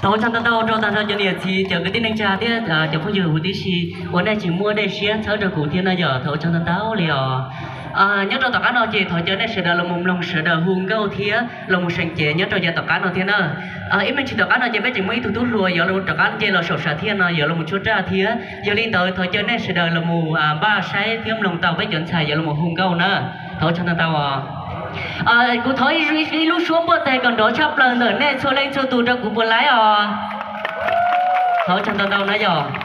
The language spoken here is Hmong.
Thov ua tsaug ntau ntau rau tag nrho cov niam txiv, cov kwv tij neej tsa thiab cov phooj ywg huv tib si uas nej tseem muaj dej siab txhawb rau kuv thiab na yom. Thov ua tsaug ntau ntau li os. Nyob rau tom qab no ces thov caw nej sawv daws los mus mloog sawv daws hu nkauj thiab los mus seem cev nyob rau yav tom qab no thiab na. Ib me ntsis tom qab no ces peb tseem muaj ib tug tub hluas yuav los rov qab nce los saum sam thiaj no yuav los mus tshuab raj thiab. Yog li ntawd thov caw nej sawv daws los mus npaj saib thiab mloog tau peb cov ntxhais yuav los mus hu nkauj na. Thov ua tsaug ntau ntau os. Kuv thov ib lub suab npuaj tes kom nrov tshaj plaws ntawm nej txhua leej txhua tus rau kuv puas laib os. Thov ua tsaug ntau ntau na yom.